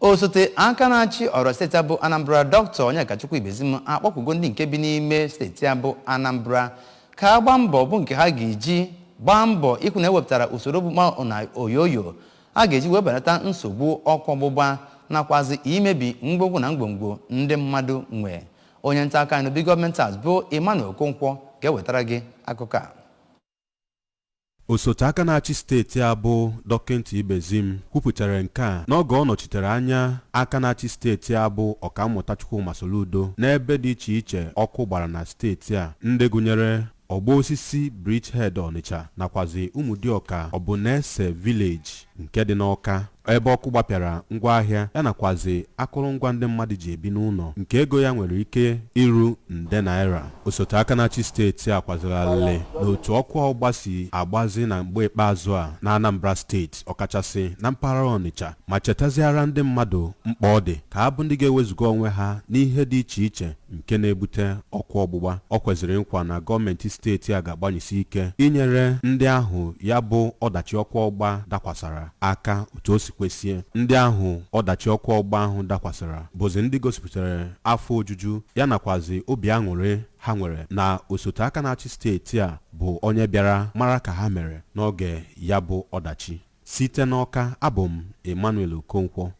Osote aka na-achị ọrụ steeti bụ Anambra, Dr. Onyekachukwu Ibezim, akpọkugo ndị nke bi n'ime steeti a bụ Anambra ka a gbaa mbọ bụ nke ha ga-eji gbaa mbọ ịhụ na ewepụtara usoro bụ na oyoyo a ga-eji wee belata nsogbu ọkụ ọgbụgba nakwazi imebi ngwongwo na ngwongwo ndị mmadụ nwe. Onye nta akụkọ anyị n'obi Government House bụ Emmanuel Okonkwo ga-ewetara gị akụkọ a. Osote aka na-achị steeti a bụ Dọkịta Ibezim kwupụtara nke a n'oge ọ nọchitere anya aka na-achị steeti a bụ Ọkammụta Chukwuma Soludo n'ebe dị iche iche ọkụ gbara na steeti a, ndị gụnyere ọgba osisi Bridgehead Ọnịcha nakwazi Ụmụdịọka Ọbụnese Village nke dị n'Ọka, ebe ọkụ gbapịara ngwaahịa ya nakwazi akụrụngwa ndị mmadụ ji ebi n'ụlọ nke ego ya nwere ike iru nde naira. Osote aka na-achị steeti a kwaziri alịlị n'otu ọkụ ọgba si agbazi na mgbe ikpeazụ a na Anambra Steeti, ọkachasị na mpaghara Ọnịcha, ma chetaziara ndị mmadụ mkpa ọ dị ka ha bụ ndị ga-ewezuga onwe ha n'ihe dị iche iche nke na-ebute ọkụ ọgbụgba. Ọ kweziri nkwa na gọọmenti steeti a ga-agbanyesi ike inyere ndị ahụ ya bụ ọdachi ọkụ ọgba dakwasara aka otu o si kwesie. Ndị ahụ ọdachi ọkụ ọgba ahụ dakwasara bụzi ndị gosipụtara afọ ojuju ya nakwazi obi aṅụrị ha nwere na osote aka na-achị steeti a bụ onye bịara mara ka ha mere n'oge ya bụ ọdachi. Site n'Ọka, abụ m Emmanuel Okonkwo.